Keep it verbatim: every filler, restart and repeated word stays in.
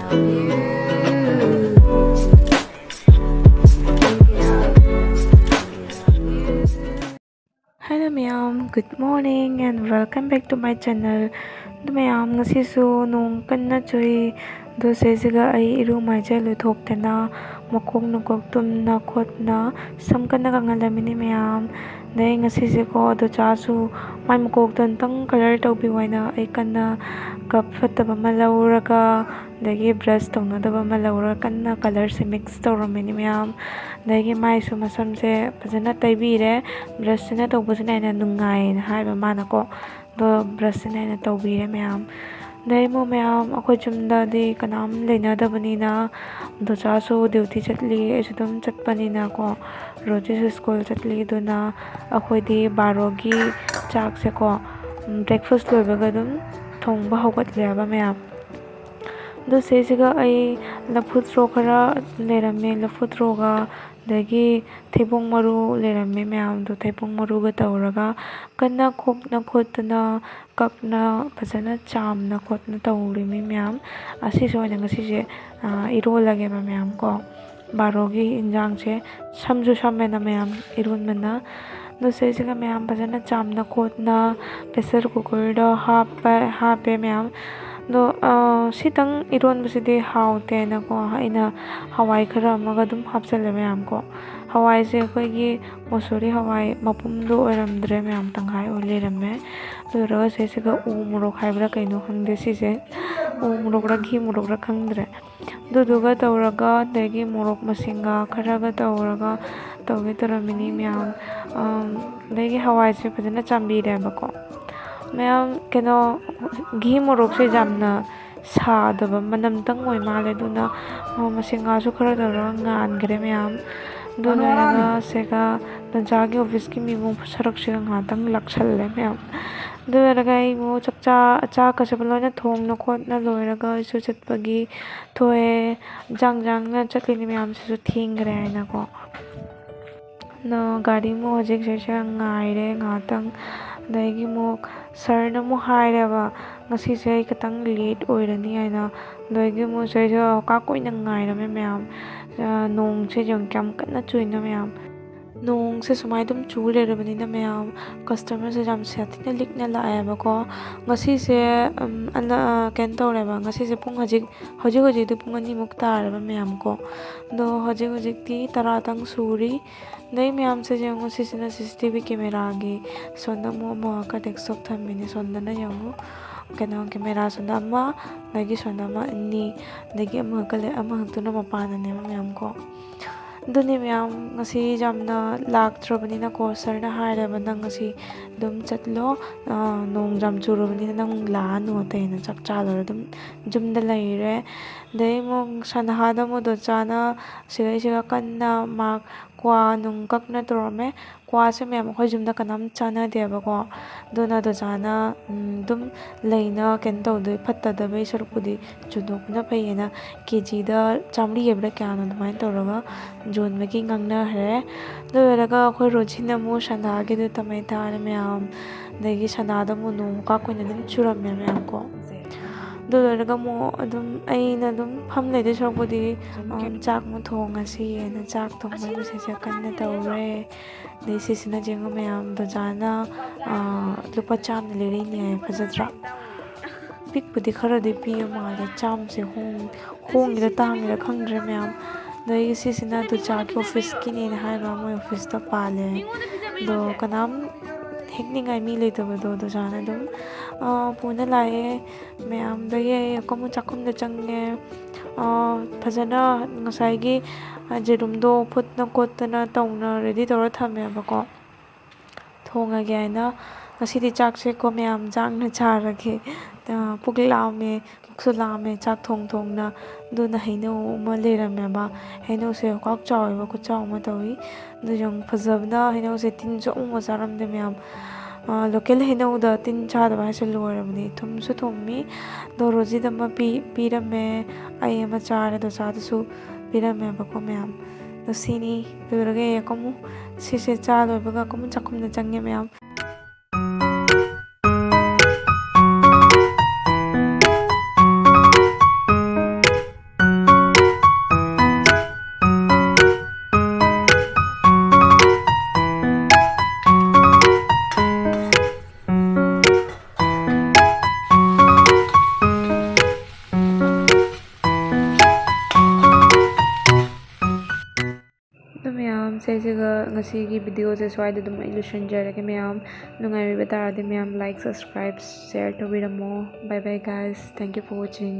Hello ꯃꯌꯥꯝ, good morning and welcome back to my channel. ꯑꯗꯨ ꯃꯌꯥꯝ, ꯉꯁꯤꯁꯨ ꯅꯣꯡ ꯀꯟꯅ ꯆꯨꯏ꯫ ꯑꯗꯨ ꯁꯤꯁꯤꯒ ꯑꯩ ꯏꯔꯨ ꯃꯥꯏꯖ ꯂꯨꯊꯣꯛꯇꯅ, ꯃꯀꯣꯛ ꯅꯨꯀꯣꯛ ꯇꯨꯝꯅ ꯈꯣꯠꯅ ꯁꯝ ꯀꯟꯅ ꯀꯪꯍꯜꯂꯝꯃꯤꯅꯤ ꯃꯌꯥꯝ꯫ ꯑꯗꯩ ꯉꯁꯤꯁꯦꯀꯣ, ꯗꯣꯆꯥꯁꯨ ꯃꯥꯏ ꯃꯀꯣꯛꯇꯣ ꯑꯝꯇꯪ colour ꯇꯧꯕꯤꯌꯨ ꯍꯥꯏꯅ ꯑꯩ ꯀꯟꯅ cup ꯐꯠꯇꯕ ꯑꯃ ꯂꯧꯔꯒ, ꯑꯗꯒꯤ brush ꯇꯧꯅꯗꯕ ꯑꯃ ꯂꯧꯔꯒ ꯀꯟꯅ colourꯁꯦ mix ꯇꯧꯔꯝꯃꯤꯅꯤ ꯃꯌꯥꯝ꯫ ꯑꯗꯒꯤ ꯃꯥꯏꯁꯨ ꯃꯁꯝꯁꯦ ꯐꯖꯅ ꯇꯩꯕꯤꯔꯦ꯫ Brushꯁꯤꯅ ꯇꯧꯕꯁꯤꯅ ꯍꯦꯟꯅ ꯅꯨꯡꯉꯥꯏꯌꯦꯅ ꯍꯥꯏꯕ ꯃꯥꯅꯀꯣ꯫ ꯑꯗꯣ brushꯁꯤꯅ ꯍꯦꯟꯅ ꯇꯧꯕꯤꯔꯦ ꯃꯌꯥꯝ꯫ ꯑꯗꯩ ꯑꯃꯨꯛ ꯃꯌꯥꯝ, ꯑꯩꯈꯣꯏ ꯌꯨꯝꯗꯗꯤ ꯀꯅꯥꯝ ꯂꯩꯅꯗꯕꯅꯤꯅ, ꯗꯣꯆꯥꯁꯨ duty ꯆꯠꯂꯤ, ꯑꯩꯁꯨ ꯑꯗꯨꯝ ꯆꯠꯄꯅꯤꯅꯀꯣ, ꯔꯣꯖꯤꯁꯨ school ꯆꯠꯂꯤ꯫ ꯑꯗꯨꯅ ꯑꯩꯈꯣꯏꯗꯤ ꯕꯥꯔꯣꯒꯤ ꯆꯥꯛꯁꯦꯀꯣ, breakfast ꯂꯣꯏꯕꯒ ꯑꯗꯨꯝ ꯊꯣꯡꯕ ꯍꯧꯒꯠꯂꯦꯕ ꯃꯌꯥꯝ꯫ ꯑꯗꯨ ꯁꯤꯁꯤꯒ ꯑꯩ ꯂꯐꯨ ꯊ꯭ꯔꯣ ꯈꯔ ꯂꯩꯔꯝꯃꯦ, ꯂꯐꯨ ꯊ꯭ꯔꯣꯒ ꯑꯗꯒꯤ ꯊꯩꯕꯣꯡ ꯃꯔꯨ ꯂꯩꯔꯝꯃꯦ ꯃꯌꯥꯝꯗꯣ, ꯊꯩꯕꯣꯡ ꯃꯔꯨꯒ ꯇꯧꯔꯒ ꯀꯟꯅ ꯈꯣꯛꯅ ꯈꯣꯠꯇꯅ, cupꯅ ꯐꯖꯅ ꯆꯥꯝꯅ ꯈꯣꯠꯅ ꯇꯧꯔꯤꯃꯤ ꯃꯌꯥꯝ꯫ ꯑꯁꯤꯁꯨ ꯑꯣꯏꯅ ꯉꯁꯤꯁꯦ, ꯑꯥ, ꯏꯔꯣꯜꯂꯒꯦꯕ ꯃꯌꯥꯝ ꯀꯣ꯫ ꯕꯥꯔꯣꯒꯤ ꯏꯟꯖꯥꯡꯁꯦ ꯁꯝꯁꯨ ꯁꯝꯃꯦꯅ ꯃꯌꯥꯝ ꯏꯔꯣꯟꯕꯅ꯫ ꯑꯗꯣ ꯁꯤꯁꯤꯒ ꯃꯌꯥꯝ ꯐꯖꯅ ꯆꯥꯝꯅ ꯈꯣꯠꯅ pressure cookerꯗ ꯍꯥꯞꯄ, ꯍꯥꯞꯄꯦ ꯃꯌꯥꯝ꯫ ꯑꯗꯣ, ꯑꯥ, ꯁꯤꯇꯪ ꯏꯔꯣꯟꯕꯁꯤꯗꯤ ꯍꯥꯎꯇꯦꯅꯀꯣ, ꯑꯩꯅ ꯍꯋꯥꯏ ꯈꯔ ꯑꯃꯒ ꯑꯗꯨꯝ ꯍꯥꯞꯆꯜꯂꯦ ꯃꯌꯥꯝ ꯀꯣ꯫ ꯍꯋꯥꯏꯁꯦ ꯑꯩꯈꯣꯏꯒꯤ ꯃꯁꯨꯔꯤ ꯍꯋꯥꯏ ꯃꯄꯨꯝꯗꯣ ꯑꯣꯏꯔꯝꯗ꯭ꯔꯦ ꯃꯌꯥꯝ, ꯇꯪꯈꯥꯏ ꯑꯣꯏ ꯂꯩꯔꯝꯃꯦ꯫ ꯑꯗꯨ ꯑꯣꯏꯔꯒ ꯁꯤꯁꯤꯒ ꯎ ꯃꯣꯔꯣꯛ ꯍꯥꯏꯕ꯭ꯔꯥ ꯀꯩꯅꯣ ꯈꯪꯗꯦ ꯁꯤꯁꯦ, ꯎ ꯃꯣꯔꯣꯛꯔ ꯘꯤ ꯃꯣꯔꯣꯛꯔ ꯈꯪꯗ꯭ꯔꯦ꯫ ꯑꯗꯨꯗꯨꯒ ꯇꯧꯔꯒ, ꯑꯗꯒꯤ ꯃꯣꯔꯣꯛ ꯃꯁꯤꯡꯒ ꯈꯔꯒ ꯇꯧꯔꯒ ꯇꯧꯒꯦ ꯇꯧꯔꯝꯃꯤꯅꯤ ꯃꯌꯥꯝ꯫ ꯑꯝ, ꯑꯗꯒꯤ ꯍꯋꯥꯏꯁꯦ ꯐꯖꯅ ꯆꯥꯝꯕꯤꯔꯦꯕꯀꯣ꯫ ꯃꯌꯥꯝ, ꯀꯩꯅꯣ, ꯘꯤ ꯃꯣꯔꯣꯛꯁꯦ ꯌꯥꯝꯅ ꯁꯥꯗꯕ, ꯃꯅꯝꯇꯪ ꯑꯣꯏ ꯃꯥꯜꯂꯦ꯫ ꯑꯗꯨꯅ, ꯑ, ꯃꯁꯤꯡꯒꯥꯁꯨ ꯈꯔ ꯇꯧꯔꯒ ꯉꯥꯟꯈ꯭ꯔꯦ ꯃꯌꯥꯝ꯫ ꯑꯗꯨ ꯂꯣꯏꯔꯒ ꯁꯤꯒ ꯗꯣꯟꯆꯥꯒꯤ officeꯀꯤ ꯃꯤꯕꯨꯡ ꯁꯔꯨꯛꯁꯤꯒ ꯉꯥꯏꯍꯥꯛꯇꯪ ꯂꯥꯛꯁꯜꯂꯦ ꯃꯌꯥꯝ꯫ ꯑꯗꯨ ꯂꯣꯏꯔꯒ ꯑꯩ ꯑꯃꯨꯛ ꯆꯥꯛꯆꯥ-, ꯆꯥꯛꯀꯁꯦ ꯂꯣꯏꯅ ꯊꯣꯡꯅ ꯈꯣꯠꯅ ꯂꯣꯏꯔꯒ ꯑꯩꯁꯨ ꯆꯠꯄꯒꯤ ꯊꯣꯛꯑꯦ꯫ ꯏꯟꯖꯥꯡ ꯏꯟꯖꯥꯡꯅ ꯆꯠꯂꯤꯅꯤ ꯃꯌꯥꯝꯁꯤꯁꯨ ꯊꯦꯡꯈ꯭ꯔꯦ ꯍꯥꯏꯅꯀꯣ꯫ ꯑꯗꯣ ꯒꯥꯔꯤ ꯑꯃꯨꯛ ꯍꯧꯖꯤꯛ ꯁꯤꯁꯦ ꯉꯥꯏꯔꯦ ꯉꯥꯏꯍꯥꯛꯇꯪ꯫ ꯑꯗꯒꯤ ꯑꯃꯨꯛ ꯁꯥꯔꯅ ꯑꯃꯨꯛ ꯍꯥꯏꯔꯦꯕ, "ꯉꯁꯤꯁꯦ ꯑꯩ ꯈꯤꯇꯪ ꯂꯦꯠ ꯑꯣꯏꯔꯅꯤ" ꯍꯥꯏꯅ꯫ ꯑꯗꯒꯤ ꯑꯃꯨꯛ ꯁꯤꯗꯩꯁꯤꯗ ꯀꯥ ꯀꯨꯏꯅ ꯉꯥꯏꯔꯝꯃꯦ ꯃꯌꯥꯝ꯫ ꯑ, ꯅꯣꯡꯁꯦ ꯌꯦꯡꯉꯨ ꯀꯌꯥꯝ ꯀꯟꯅ ꯆꯨꯏꯅꯣ ꯃꯌꯥꯝ꯫ ꯅꯣꯡꯁꯦ ꯁꯨꯃꯥꯏꯅ ꯑꯗꯨꯝ ꯆꯨ ꯂꯩꯔꯕꯅꯤꯅ ꯃꯌꯥꯝ, ꯀꯁꯇꯃꯔꯁꯦ ꯌꯥꯝ ꯁꯥꯊꯤꯅ ꯂꯤꯛꯅ ꯂꯥꯛꯑꯦꯕꯀꯣ꯫ ꯉꯁꯤꯁꯦ, ꯎꯝ, ꯑꯅ-, ꯀꯩꯅꯣ ꯇꯧꯔꯦꯕ, ꯉꯁꯤꯁꯦ ꯄꯨꯡ ꯍꯧꯖꯤꯛ, ꯍꯧꯖꯤꯛ ꯍꯧꯖꯤꯛꯇꯤ ꯄꯨꯡ ꯑꯅꯤꯃꯨꯛ ꯇꯥꯔꯦꯕ ꯃꯌꯥꯝ ꯀꯣ꯫ ꯑꯗꯣ ꯍꯧꯖꯤꯛ ꯍꯧꯖꯤꯛꯇꯤ ꯇꯔꯥꯇꯪ ꯁꯨꯔꯤ꯫ ꯑꯗꯩ ꯃꯌꯥꯝꯁꯦ ꯌꯦꯡꯉꯨ, ꯁꯤꯁꯤꯅ ꯁꯤ ꯁꯤ ꯇꯤ ꯚꯤ ꯀꯦꯃꯦꯔꯥꯒꯤ ꯁꯣꯝꯗ ꯑꯃꯨꯛ ꯑꯃꯈꯛꯀ ꯗꯦꯁꯛꯇꯣꯞ ꯊꯝꯃꯤꯅꯦ꯫ ꯁꯣꯝꯗꯅ ꯌꯦꯡꯉꯨ, ꯀꯩꯅꯣ, ꯀꯦꯃꯦꯔꯥ ꯁꯣꯝꯗ ꯑꯃ, ꯑꯗꯒꯤ ꯁꯣꯝꯗ ꯑꯃ, ꯑꯅꯤ, ꯑꯗꯒꯤ ꯑꯃꯈꯛꯀ ꯂꯩ, ꯑꯃꯈꯛꯇꯨꯅ ꯃꯄꯥꯟꯗꯅꯦꯕ ꯃꯌꯥꯝ ꯀꯣ꯫ ꯑꯗꯨꯅꯤ ꯃꯌꯥꯝ, ꯉꯁꯤ ꯌꯥꯝꯅ ꯂꯥꯛꯇ꯭ꯔꯕꯅꯤꯅꯀꯣ, ꯁꯥꯔꯅ ꯍꯥꯏꯔꯦꯕ, "ꯅꯪ ꯉꯁꯤ ꯑꯗꯨꯝ ꯆꯠꯂꯣ, ꯑ, ꯅꯣꯡ ꯌꯥꯝ ꯆꯨꯔꯕꯅꯤꯅ ꯅꯪ ꯂꯥꯛꯑꯅꯨ, ꯑꯇꯩꯅ ꯆꯥꯛ ꯆꯥ ꯂꯣꯏꯔ ꯑꯗꯨꯝ ꯌꯨꯝꯗ ꯂꯩꯔꯦ"꯫ ꯑꯗꯩ ꯑꯃꯨꯛ ꯁꯅꯥꯍꯥꯗ ꯑꯃꯨꯛ ꯗꯣꯆꯥꯅ ꯁꯤꯗꯩꯁꯤꯗ ꯀꯟꯅ ꯃꯥ ꯀ꯭ꯋꯥ ꯅꯨꯡ ꯀꯛꯅ ꯇꯧꯔꯝꯃꯦ꯫ ꯀ꯭ꯋꯥꯁꯦ ꯃꯌꯥꯝ ꯑꯩꯈꯣꯏ ꯌꯨꯝꯗ ꯀꯅꯥꯝ ꯆꯥꯟꯅꯗꯦꯕꯀꯣ꯫ ꯑꯗꯨꯅ ꯗꯣꯆꯥꯅ, ꯎꯝ, ꯑꯗꯨꯝ ꯂꯩꯅ ꯀꯩꯅꯣ ꯇꯧꯗꯣꯏ, ꯐꯠꯇꯗꯕꯩ ꯁꯔꯨꯛꯄꯨꯗꯤ ꯆꯨꯗꯣꯛꯄꯅ ꯐꯩꯌꯦꯅ ꯀꯦ ꯖꯤꯗ ꯆꯥꯝꯃꯔꯤ ꯍꯥꯏꯕ꯭ꯔꯥ ꯀꯌꯥꯅꯣ ꯑꯗꯨꯃꯥꯏꯅ ꯇꯧꯔꯒ ꯌꯣꯟꯕꯒꯤ ꯉꯥꯡꯅꯈ꯭ꯔꯦ꯫ ꯑꯗꯨ ꯂꯣꯏꯔꯒ ꯑꯩꯈꯣꯏ ꯔꯣꯖꯤꯅ ꯑꯃꯨꯛ ꯁꯅꯥꯒꯤꯗꯨ ꯇꯃꯩ ꯊꯥꯔꯦ ꯃꯌꯥꯝ꯫ ꯑꯗꯒꯤ ꯁꯅꯥꯗ ꯑꯃꯨꯛ ꯅꯣꯡ ꯀꯥ ꯀꯨꯏꯅ ꯑꯗꯨꯝ ꯆꯨꯔꯝꯃꯦ ꯃꯌꯥꯝ ꯀꯣ꯫ ꯑꯗꯨ ꯂꯣꯏꯔꯒ ꯑꯃꯨꯛ ꯑꯗꯨꯝ ꯑꯩꯅ ꯑꯗꯨꯝ ꯐꯝ ꯂꯩꯗꯣꯏ ꯁꯔꯨꯛꯄꯨꯗꯤ, ꯎꯝ, ꯆꯥꯛ ꯑꯃꯨꯛ ꯊꯣꯡꯉꯁꯤꯅ ꯆꯥꯛ ꯊꯣꯡꯕꯒꯤ ꯃꯁꯤꯁꯦ ꯀꯟꯅ ꯇꯧꯔꯦ꯫ ꯑꯗꯩ ꯁꯤꯁꯤꯅ ꯌꯦꯡꯉꯨ ꯃꯌꯥꯝ, ꯗꯣꯖꯥꯅ, ꯑꯥ, ꯂꯨꯄꯥ ꯆꯥꯝꯃꯅ ꯂꯩꯔꯛꯏꯅꯦ ꯍꯥꯏ, ꯐꯖꯗ꯭ꯔꯥ? ꯄꯤꯛꯄꯨꯗꯤ ꯈꯔꯗꯤ ꯄꯤꯕ ꯃꯥꯜꯂꯦ, ꯆꯥꯝꯃꯁꯦ ꯍꯣꯡ-, ꯍꯣꯡꯉꯤꯔ ꯇꯥꯡꯉꯤꯔ ꯈꯪꯗ꯭ꯔꯦ ꯃꯌꯥꯝ꯫ ꯑꯗꯒꯤ ꯁꯤꯁꯤꯅ ꯗꯣꯖꯥꯒꯤ ꯑꯣꯐꯤꯁꯀꯤꯅꯦꯅ ꯍꯥꯏꯕ, ꯃꯣꯏ ꯑꯣꯐꯤꯁꯇ ꯄꯥꯜꯂꯦ꯫ ꯑꯗꯣ ꯀꯅꯥꯝ ꯍꯦꯛꯅꯤꯡꯉꯥꯏ ꯃꯤ ꯂꯩꯇꯕꯗꯣ ꯗꯣꯖꯥꯅ ꯑꯗꯨꯝ, ꯑꯥ, ꯄꯨꯅ ꯂꯥꯛꯑꯦ꯫ ꯃꯌꯥꯝꯗꯒꯤ ꯑꯩ ꯑꯃꯨꯛ ꯆꯥꯛꯈꯨꯝꯗ ꯆꯪꯉꯦ꯫ ꯑꯥ, ꯐꯖꯅ ꯉꯁꯥꯏꯒꯤ, ꯑꯥ, ꯌꯦꯔꯨꯝꯗꯣ ꯐꯨꯠꯇꯅ ꯈꯣꯠꯇꯅ ꯇꯧꯅ ꯔꯦꯗꯤ ꯇꯧꯔ ꯊꯝꯃꯦꯕꯀꯣ꯫ ꯊꯣꯡꯉꯒꯦ ꯍꯥꯏꯅ ꯉꯁꯤꯗꯤ ꯆꯥꯛꯁꯦꯀꯣ ꯃꯌꯥꯝ ꯆꯥꯡꯅ ꯆꯥꯔꯒꯦ꯫ ꯑꯥ, ꯄꯨꯛ ꯂꯥꯝꯃꯦ, ꯄꯨꯛꯁꯨ ꯂꯥꯝꯃꯦ ꯆꯥꯛ ꯊꯣꯡ ꯊꯣꯡꯅ꯫ ꯑꯗꯨꯅ ꯍꯩꯅꯧ ꯑꯃ ꯂꯩꯔꯝꯃꯦꯕ꯫ ꯍꯩꯅꯧꯁꯦ ꯈꯨꯆꯥꯎ ꯆꯥꯎꯋꯦꯕ, ꯈꯨꯆꯥꯎ ꯑꯃ ꯇꯧꯏ꯫ ꯑꯗꯨ ꯌꯥꯝ ꯐꯖꯕꯅ ꯍꯩꯅꯧꯁꯦ ꯇꯤꯟꯁꯨ ꯑꯃꯨꯛ ꯆꯥꯔꯝꯗꯦ ꯃꯌꯥꯝ꯫ ꯑꯥ, ꯂꯣꯀꯦꯜ ꯍꯩꯅꯧꯗ ꯇꯤꯟ ꯆꯥꯗꯕ ꯍꯥꯏꯁꯦ ꯂꯣꯏꯔꯕꯅꯤ꯫ ꯊꯨꯝꯁꯨ ꯊꯨꯝꯃꯤ꯫ ꯑꯗꯣ ꯔꯣꯖꯤꯗ ꯑꯃ ꯄꯤ-, ꯄꯤꯔꯝꯃꯦ꯫ ꯑꯩ ꯑꯃ ꯆꯥꯔꯦ, ꯗꯣꯁꯥꯗꯨꯁꯨ ꯄꯤꯔꯝꯃꯦꯕꯀꯣ ꯃꯌꯥꯝ꯫ ꯑꯗꯣ ꯁꯤꯅꯤ꯫ ꯂꯣꯏꯔꯒ ꯑꯩ ꯑꯃꯨꯛ ꯁꯤꯁꯦ ꯆꯥ ꯂꯣꯏꯕꯒ ꯑꯃꯨꯛ ꯆꯥꯛꯈꯨꯝꯗ ꯆꯪꯉꯦ ꯃꯌꯥꯝ꯫ ꯁꯤꯁꯤꯒ ꯉꯁꯤꯒꯤ videoꯁꯦ ꯁ꯭ꯋꯥꯏꯗ ꯑꯗꯨꯝ ꯑꯩ ꯂꯣꯏꯁꯤꯟꯖꯔꯒꯦ꯫ ꯃꯌꯥꯝ ꯅꯨꯡꯉꯥꯏꯕꯤꯕ ꯇꯥꯔꯗꯤ ꯃꯌꯥꯝ like, subscribe, share ꯇꯧꯕꯤꯔꯝꯃꯣ꯫ Bye bye guys, thank you for watching.